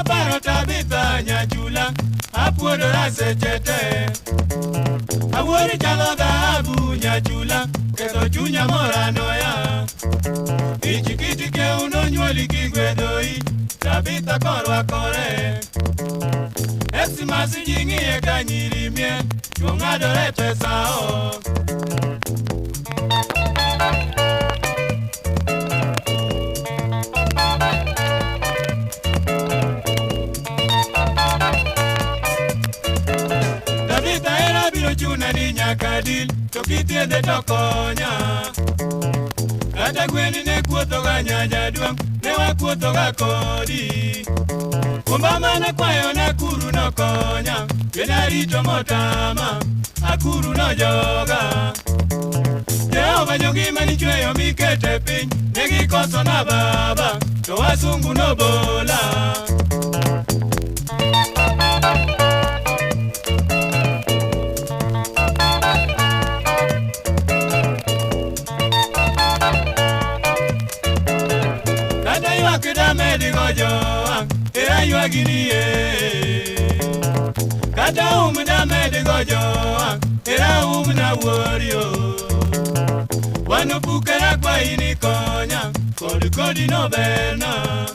Kaparo Tabitha nyachula, apuodora seche te. Awuori chalo dhahabu nyachula, ketho chunya moranoya. Ich kiti keu nonyuoli kigwedhoi, Tabitha korwakore. Xmas ji ng'iye ka nyiri miel, chwo ng'adore pesa o. Tabitha hera biro chuna ni nyaka dil, to kithiedhe to konya. Kata gwen ne kuotho ga nyajaduong', ne wakuotho ga kodi. Kumba mane kwayo Nakuru nokonya, kendo arito motama, Akuru nojoga. Jehova jogi manichweyo mikete piny, ne gikoso na baba, to wasungu nobola. Kata ywak damedigo jowa, era ywagi ni ye. Kata um damedigo jowa, era um na wuorio. Wan opukera kwayi ni konya, kod kodi no berna.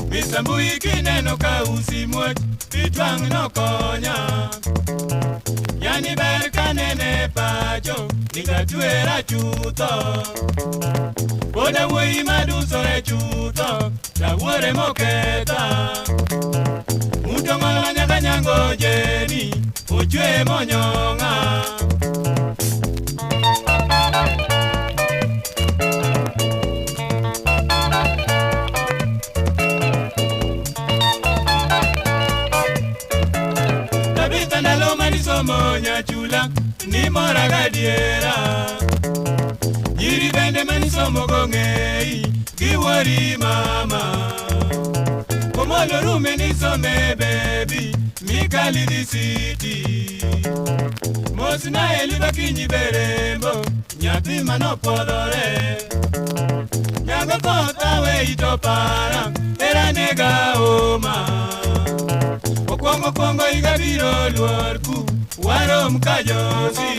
Misambui kineno ka usi muoch, itwang' nokonya. Yani ber kanene pacho, nikatwera chutho. Pod awuoyi madusore chutho, tawuore moketha. Muto ng'ola nyaka nyango jeni, ochwe monyong'a. Tabitha ndalo manisomo nyachula, nimora gadiera. Nyiri bende manisomo gong'eyi, giwuori mama. Komolo rume nisome bebi, mikali dhi city. Mos na Eliba kinyi berembo, nyathi manopuodhore. Nyago koth aweyi to para, era nega oma. Okwongo kwongo higa biro luor ku, warom ka josi.